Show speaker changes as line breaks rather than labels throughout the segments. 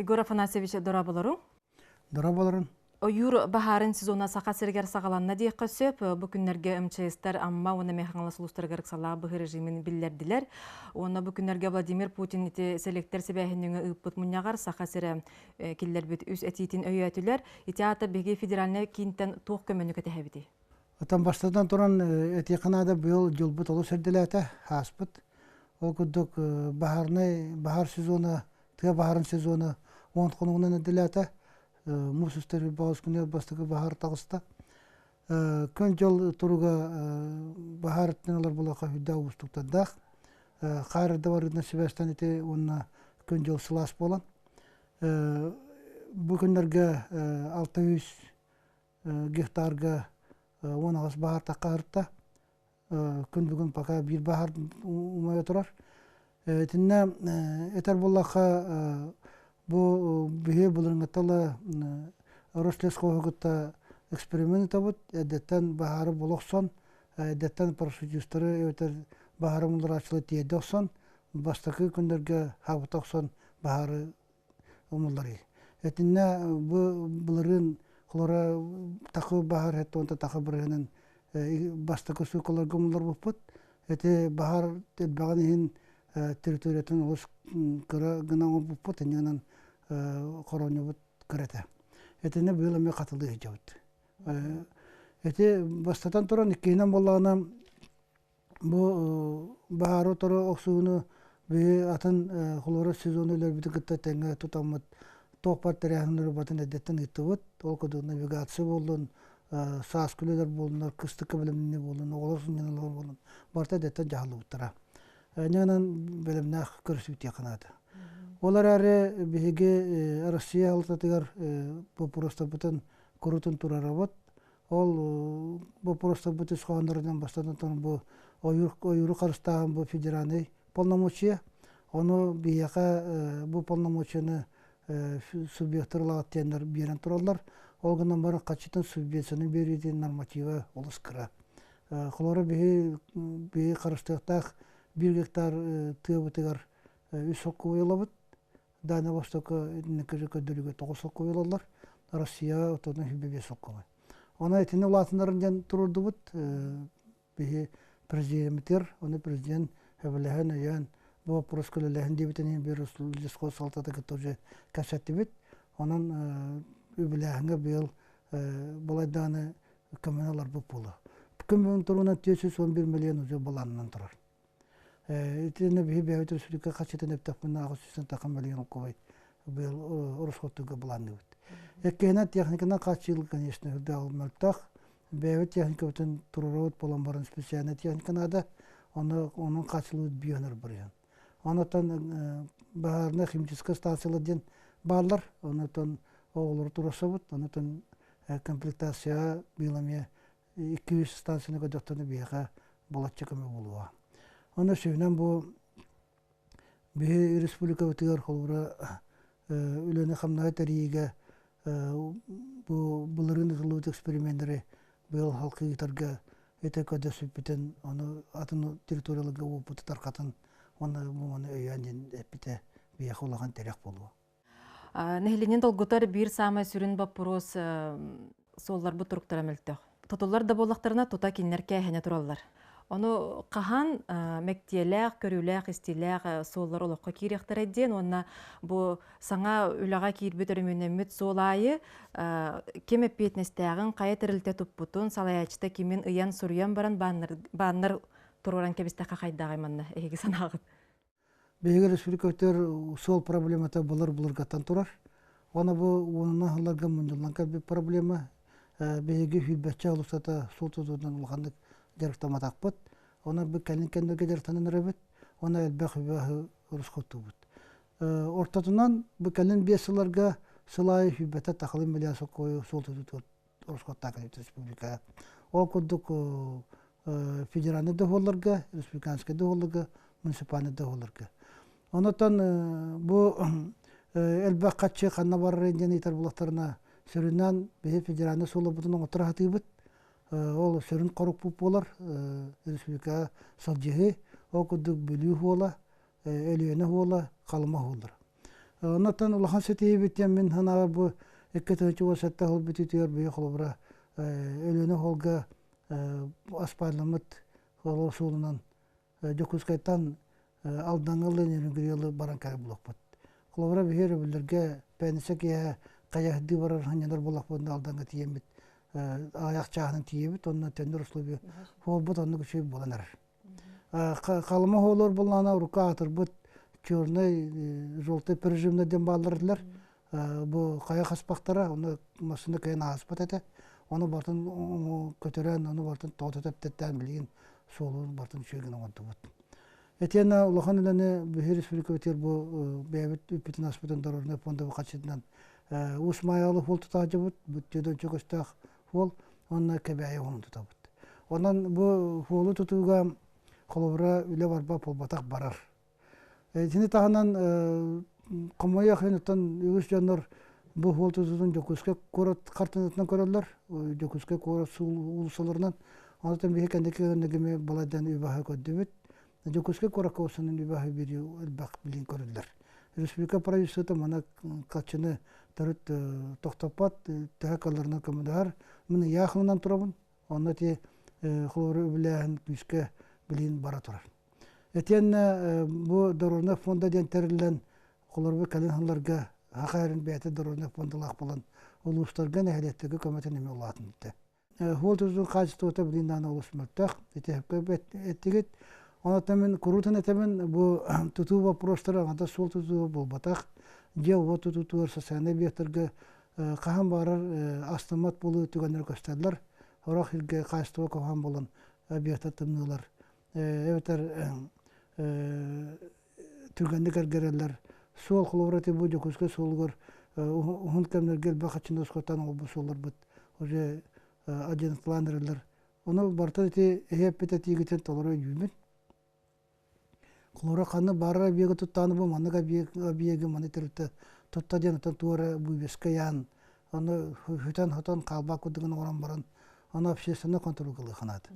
Егор Афанасьевич, дорооболоруҥ.
Дорооболорун.
Ойуур баһаарын сезона Саха сиригэр саҕаланна диэххэ сөп. Бу күннэргэ МЧСтэр Амма уонна Мэхаҥалас улуустарыгар ыксалаах быһыы режимин биллэрдилэр. Уонна бу күннэргэ Владимир Путин ити селектор сибээһинньиҥэ ыыппыт мунньаҕар Саха сирэ киллэрбит үс этиитин өйөөтүлэр. Ити аата биһиги федеральнай киинтэн туох көмөнү кэтэһэбитий?
Оттон бастатан туран этиэххэ наада быйыл дьылбыт олус эрдэлээтэ, ааспыт. Ол курдук баһаарынай баһаар сезона, тыа баһаарын сезона 10 хонугунан эрдэлээтэ. Муус устар баҕас күнүгэр бастакы баһаар таҕыста. Күн-дьыл туруга баһаар өттүнэн ылар буоллахха үрдээх уустуктардаах. Хаар эрдэ барыытынан сибээстээн ити уонна күн-дьыл сылаас буолан. Бу күннэргэ 600 гектарга 18 баһаар таххаһырта. Күн бүгүн пока биир баһаар умайа турар. Итиннэ этэр буоллахха, бу биһи былырыҥҥыттан Рослесхоһу кытта эксперимент ыытабыт. Эрдэттэн баһаары була охсон, эрдэттэн парашютистары эбэтэр баһаары умулларааччылары тиэрдэ охсон, бастакы күннэргэ хаабыта охсон баһаары умулларыы. Итиннэ бу былырыын холоро такы баһаар уонна такы бырыһынан бастакы суукаларга умулларбыппыт. Ити баһаар элбэҕин иһин территориятын олус кыра гына оҥорбуппут, иннинэн хоронньубут кыра этэ. Итиннэ быйыл эмиэ хатылыы сылдьабыт. Ити бастатан туран иккиһинэн буоллаҕына Бу баһаары утары охсуһууну биһи атын холоро сезону өлөрбүтүн кытта тэҥҥэ тутаммыт туох баар тэрээһиннэри батын эрдэттэн ыыттыбыт. Ол курдук навигация буоллун, сааскы үлэлэр буоллуннар, кыстыкка бэлэмнэнии буоллун, оҕолор сынньаналлар буоллун, барыта эрдэттэн дьаһаллыбыттара. Инньэ бэлэмнээх көрсүбүтүөххэ наада. Ол эрээри биһиги Россия алтатыгар боппуруостарбытын курутун турарабыт. Ол боппуруостарбыт ис хоһооннорунан бастатан туран бу ойуур, ойууру харыстааһын бу федеральнай полномочия. Ону биһиэхэ бу полномочияны субъектар ылаҕыт диэннэр биэрэн тураллар. Ол гынан баран хаччытын субвенцияны биэриитин норматива олус кыра. Холобура биһи биһи харыстыахтаах биир гектар тыабытыгар үс соккуой ылабыт. Дальнай Востокка көрдөрүүгэ 9 соккуой ылаллар. Россия отонун 25 соккуой. Она итини улаатыннарын диэн туруордубут. Биһи президеммитигэр, оны президент сөбүлэһэн, өйөөн, бу вопрос көлөлөһөн диэбитин иһин бир лесхоз салалтата кытта уже кэпсэттибит. Онон үбүлээһиҥҥэ быйыл балайдааны көмөнү ыларбыт буолуо. Күн бүгүн туругунан 411 миллион уже былаанынан турар. Итиннэ биһи бэйэбит республика хаччытын эптэхпинэ 800 тахсан миллион кубай быйыл ороскуоттуга былаанныыбыт. Эккиһинэн техниканан хааччыйыл, конечно, үрдээх мөлтөх. Бэйэбит техникабытын туруорабыт буолан баран специальная техника наада. Оны онун хааччылыбыт биөнөр барыан. Онотон баһаарынай химическая станциялар диэн бааллар. Онотон оҕолору туруорсабыт. Онотон комплектация быйыл эмиэ 200 станцияны көрдөхтөрүнэ биһиэхэ балачча көмө буолуоҕа. Онно сүрүнэн бу биһи республикабытыгар холобура үлэни-хамнаһы тэрийиигэ бу былырыын ыытыллыбыт эксперименнэри быйыл халкы ыытарга ити көрдөспүппүтүн ону атын территорияларга уопуту тарҕатан уонна бу маны өйөөн диэн эппитэ биһиэхэ улахан тирэх буолуо.
Нэһилиэнньэни долгутар биир саамай сүрүн боппуруос суолларбыт туруктара мөлтөх. Тутуллар да буоллахтарына тута кинилэр кээһэнэ тураллар. Ону хаһан мэктиэлээх, көрүүлээх, истиилээх суоллар олоххо киириэхтэрэ диэн уонна бу саҥа үлэҕэ киирбит өрөмүөннэммит суол аайы ким эппиэтинэстээҕин, хайа тэрилтэ туппутун, салайааччыта кимин ыйан суруйан баран бааннар туруоран кэбистэххэ хайдаҕай манна эһиги санааҕыт?
Биһиги республикабытыгар суол проблемата былыр-былыргаттан турар. Уонна бу уонунан сылларга мунньуллан кэлбит проблема. Биһиги сүүрбэччэ сыл устата суол тутуутунан улаханнык дьарыктамматахпыт. Онон бу кэлин кэмнэргэ дьарыктанан эрэбит. Уонна элбэх үбү-аһы ороскуоттуубут. Ортотунан бу кэлин 5 сылларга сыл аайы сүүрбэттэн тахалыы миллиард сокуойу суол тутуутугар ороскуоттаах республика. Ол курдук федеральнай доһуолларга, республиканскай доһуолларга, муниципальнай доһуолларга. Онотон бу элбэх хаччы ханна барарын диэн ыйытар булахтарына сүрүннээн биһи федеральнай суолларбытын оҥотторо сатыыбыт. Ол сүрүн хорукпут буолар республика сылдьыһыы. Ол курдук Бүлүү суола, Өлүөнэ суола, Халыма суоллара. Оннуттан улахан ситиһиибит диэн мин санаабар бу 2017 сыл бүтүүтүгэр биһи холобура Өлүөнэ холга аспаалламмыт холобур суолунан Дьокуускайтан Алдаҥҥа Ленинградка баран кэлэр буолуохпут. Холобура биһи өрөбүллэргэ пенсия киэһэ хайаһдыы барар ханньанар буоллахпытына Алдаҥҥа тиийэммит аҕыйах чааһынан тиийэбит онно төннөр условия буолбут оннук үчүгэй буолан эрэр. Халыма оһолор буоллаҕына урукку аатырбыт черный, желтый прижимный диэн бааллар этилэр. Бу хайа хаспахтара, ону массыына кыайан ааспат этэ. Ону барытын көтөрөн, ону барытын тоҕо тэптэттээн билигин суолун барытын үчүгэй гына оҥордубут. Итиэннэ улахан үлэни биһи республикабытыгар бу бэйэбит үппүтүн-аспытын дорожнай фонда хаччытынан Уус Маайалы суол тутааччыбыт, бүттүөдөнчө көстөөх суол уонна Кэбээйи уһун тутабыт. Онон бу суолу тутууга холобура үлэ барба буолбатах барар. Итини таһынан хомойуох иһин оттон үгүс дьоннор бу суол тутуутун Дьокуускай куорат хартыынатынан көрөллөр, Дьокуускай куорат уулуссаларынан. Онтон биһи кэнники кэннигими балайдан үбаһы көрдүбүт. Дьокуускай куоракка уулуссанан үбаһы биэрии элбэх билин көрүллэр. Республика правительствота маны хаччыны төрүт тохтоппот, төһө кыалларынан көмөлөһөр. Мин ыйаах ылынан турабын. Онно ити холобура үбүлээһин күүскэ билин бара турар. Итиэннэ бу Дорожнай фонда диэн тэриллэн, холобура кэлин сылларга Саха сирин бэйэтэ Дорожнай фондалаах буолан, улуустарга, нэһилиэктэргэ көмөтүн эмиэ улаатынна. Суол тутуутун хаачыстыбата билигин даҕаны олус мөлтөх. Ити сөпкө эттигит. Онон мин куруутун этэбин, бу тутуу боппуруостара аҥата суол тутуута буолбатах. Дьиэ-уот тутуутугар социальнай объектарга хаһан баҕарар астыммат буолуу түгэннэр көстөллөр. Сорох сиргэ хаачыстыба куһаҕан буолан объектар тымныылар эбэтэр түргэнник эргэрэллэр. Суол холобура ити бу Дьокуускай суолугар уһун кэмнэргэ элбэх хаччыны ускаттаан оҥорбут суолларбыт уже одиннадцатылаан эрэллэр. Ону барыта ити эһи эппит этиигитин толору өйүүбүн. Холобура ханна баарар объегы туттааны бу маннык объегы маны тэрилтэ тутта диэн оттон туора бүүбэскэ ыйаан ону хүтэн-хотон хаалбат курдугун оҥорон баран ону общественный контроль ылыаханаат.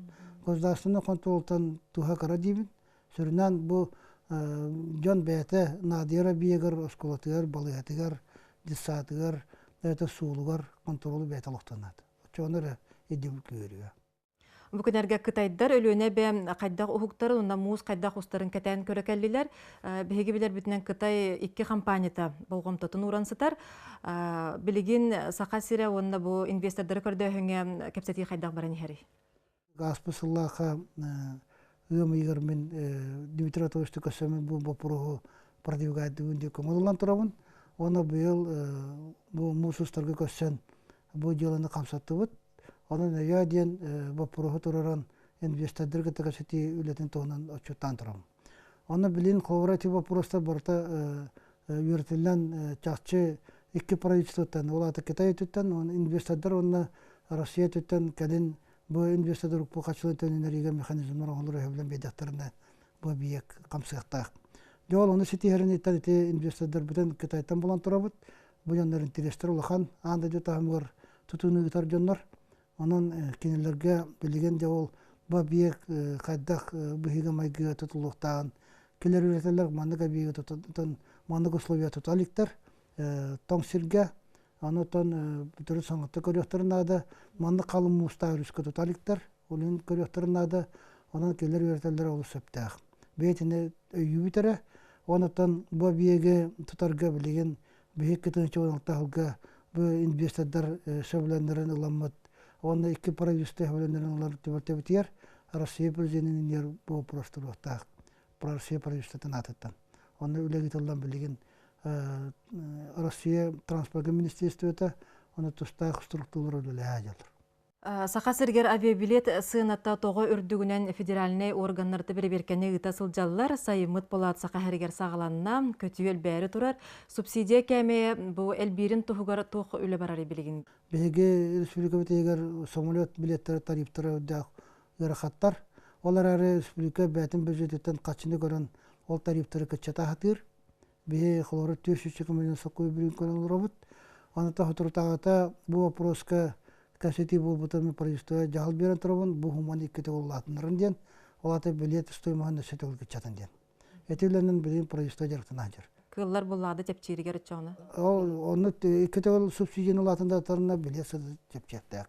Государственный контролтан туһа кыра диибин. Сүрүннээн бу дьон бэйэтэ наадыйар объегар, оскуолатыгар, балыыһатыгар, детсадыгар, бэйэтэ суолугар контролу бэйэтэ олохтоноот. Оччоҕуна эрэ ирдэбил күүһүрүө.
Бу күннэргэ кытайдар Өлүөнэ эбэ хайдах уһуктарын уонна муус хайдах устарын кэтээн көрө кэллилэр. Биһиги билэрбитинэн Кытай икки компанията болҕомтотун ууран сытар. Билигин Саха сирэ уонна бу инвестордары көрдөөһүҥҥэ кэпсэтии хайдах баран иһэрий?
Ааспыт сыллаахха ыам ыйыгар мин Дмитрий Анатольевичты көрсөммүн бу боппуруоһу продвигайдыбын диэн көҥүл ылан турабын. Уонна быйыл бу муус устарга көрсөн бу дьыаланы хамсаттыбыт. Онон өйөө диэн боппуруоһу тураран инвестордары кытта кэпсэтии үлэтин туһунан отчуттаан турабын. Онно билин холобура ити боппуруостар барыта үөрэтиллэн чахчы икки правительствоттан, ол аата Китай өттүттэн, инвестордар уонна Россия өттүттэн кэлин бу инвестордар бу хаччыларын төнүнэриигэ механизмнар оҥолор өһөбүлэн биэрдэхтэринэ бу объект хамсыахтаах. Дьэ ол ону ситиһэрин ити инвестордарбытын Кытайтан булан турабыт. Бу дьоннор интэриэстэр улахан, аан дойду таһымыгар тутууну ыытар дьоннор. Онон кинилэргэ билигин дьэ ол бу объект хайдах быһыыга-майгыга тутуллуохтааҕын килэр үөрэтэллэр, маннык объегы тутан маннык условия тута иликтэр. Тоҥ сиргэ онтон төрүт саҥата көрүөхтэрин наада. Маннык халыҥ муустаах өрүскэ тута иликтэр, ол иһин көрүөхтэрин наада. Онон кинилэр үөрэтэллэрэ олус сөптөөх. Бэйэтини өйүүбүт эрэ. Онтон бу объегы тутарга билигин биһиги кытынчы сылга бу инвестордар сөбүлэннэрин ыламмыт уонна икки правительство сөбүлэннэрин ылар түбэлтэбитигэр Россия президенин иннигэр бу вопрос туруохтаах Россия правительствотын аатыттан. Онно үлэ ыытыллан билигин Россия транспорга министерствота уонна тустаах структуралар үлэлэһэ дьаллар.
Саха сиригэр авиабилет сыаната тоҕо үрдүгүнэн федеральнай органнарда бэрэбиэркэни ыыта сылдьаллар. Сайыммыт Полат Саха сиригэр саҕаланна, көтүү элбээри турар. Субсидия кээмэйэ бу элбиирин туһугар туох үлэ барарый билигин?
Биһиги республикабытыгар самолет билеттэрэ тарифтара үрдээх ыарахаттар. Ол эрээри республика бэйэтин бюджетиттэн хаччыны көрөн ол тарифтары кыччата сатыыр. Биһи холобура 400 миллион сокуй бүрүн көрөн олоробут. Аны соторутааҕыта бу вопроска кэпсэтии буолбута мен правительство дьаһал биэрэн турабын, бу хуман иккитэ улаатыннарын диэн, ол аата билет стоимоһын өссө төгүл кыччатын диэн. Эти үлэнэн билигин правительство дьарыктана сылдьар.
Кыыллар буллаады чэпчииригэр оччоҕуна.
Ол онно икки төгүл субсидияны улаатыннардарына билиэт сыта чэпчиэхтээх.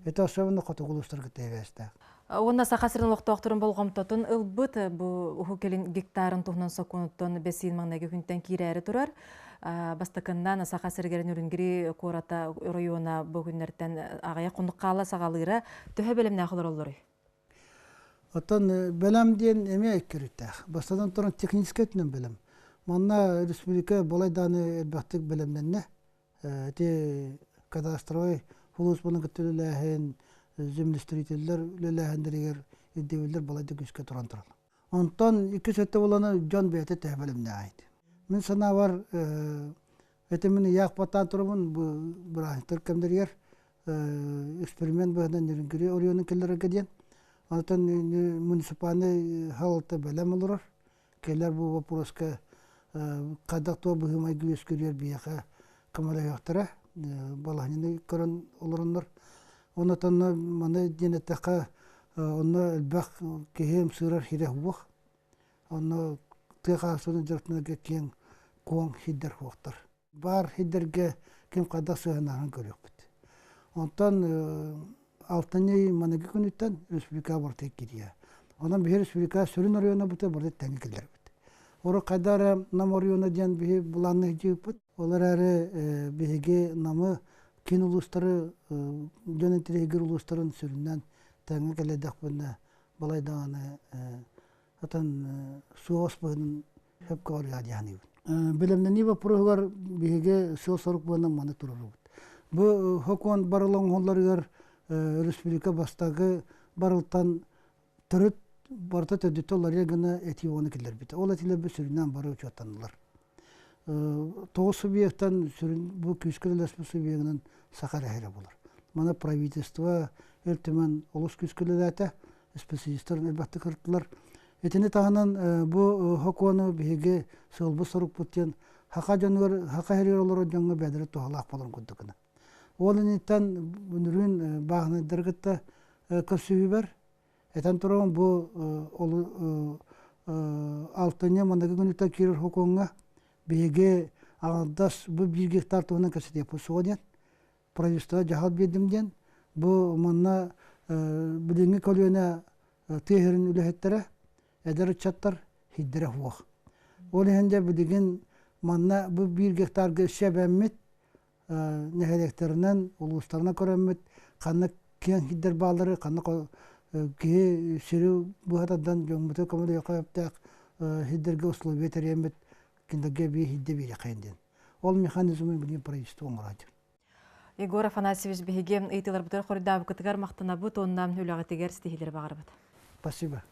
Это особенно хотугу улуустарга тэбээстээх.
Уонна Саха сирин олохтоохторун болҕомтотун ылбыт бу Уһук Илин гектарын туһунан сокуонуттан бэсиин маҥнайгы күнтэн киирээри турар. Бастакыннан Саха сиригэр Нюрнгри куората оройуона бу күннэртэн аҕыйах хонук хаала саҕалыыра төһө бэлэмнээх олороллоруй?
Оттон бэлэм диэн эмиэ икки өрүттээх. Бастатан туран техническэй өттүнэн бэлэм. Манна республика балайдааны элбэхтик бэлэмнэннэ. Ити кадастровай сулууспаны кытта үлэлээһин, землестроителлэр үлэлээһиннэригэр ирдэбиллэр балайда күүскэ туран тураллар. Онтон иккис өттө буолана дьон бэйэтэ төһө бэлэмнээҕий. Мин санаабар, это мин ыйаах баттаан турабын бу бырааһынньыктар кэмнэригэр эксперимент быһыытынан Нерюнгри оройуонун киллэрэргэ диэн. Онтон муниципальнай салалта бэлэм олорор. Кэлэр бу боппуруоска хайдах туох быһыы-майгы үөскүүрүгэр биһиэхэ көмөлөһүөхтэрэ, балаһыанньаны көрөн олороннор. Онтон маны диэн эттэххэ, онно элбэх киһи ымсыырар сирэ суох. Онно тыа хаһаайыстыбатын дьарыктанарга киэҥ куоҥ сирдэр суохтар. Баар сирдэргэ ким хайдах сыһыаннаһарын көрүөхпүт. Онтон алтынньы маныгы күнүттэн республика барыта кириэ. Онон биһи республика сүрүн оройуона быта барыта тэҥҥэ киллэрбит. Урут хайда эрэ Нам оройуона диэн биһи былаанна сылдьыбыппыт. Ол эрээри биһиги Намы киин улуустары дьон интэриэһигэр улуустарын сүрүннээн тэҥҥэ кэлэйдэхпинэ балай даҕаны атын суос быһынан сөпкө барыа дии саныыбын. Бэлэмнэнии боппуруоһугар биһиги сыал-сорук буолан маны туруорубут. Бу сокуон барыл оҥоһулларыгар республика бастакы барылтан төрүт барыта төрдүттэн уларыйар гына этии уону киллэрбитэ. Ол этиилэрбит сүрүннээн бары учуоттаннылар. Тоҕус субъектан сүрүн бу күүскэ үлэлэспит субъегынан Саха эрэ буолар. Маны правительство Ил Түмэн олус күүскэ үлэлээтэ, специалистар элбэхтик ырыттылар. Итини таһынан бу сокуону биһиги сыалбыт сорукпут диэн саха дьонугар, саха сиригэр олорор дьоҥҥо бэйэлэрэ туһалаах буоларын курдук гына. Ол инниттэн үнүрүүн бааһынайдары кытта көрсүһүүбэр этэн турабын бу алтынньы маныгы күнүттэн киирэр сокуоҥҥа биһиги аҥардас бу биир гектар туһунан кэпсэтиэхпит суоҕа диэн правительство дьаһал биэрдим диэн бу манна билиҥҥи көлүөнэ тыа сирин үлэһиттэрэ эдэр ыччаттар сирдэрэ суох. Ол иһин дьэ билигин манна бу биир гектарга өссө эбэммит нэһилиэктэринэн, улуустарынан көрөммүт ханна киэҥ сирдэр бааллары, ханна киһи сири быһа тардан дьоммуту көмөлөһүөххэ сөптөөх сирдэргэ условия тэрийэммит кинилэргэ эбии сирдэ биэриэххэйин диэн. Ол механизмы билигин правительство оҥорооччу.
Егор Афанасьевич биһиги ыйытыыларбытыгар хоруйдаабыккытыгар махтанабыт уонна үлэҕитигэр ситиһиилэри баҕарабыт.
Спасибо.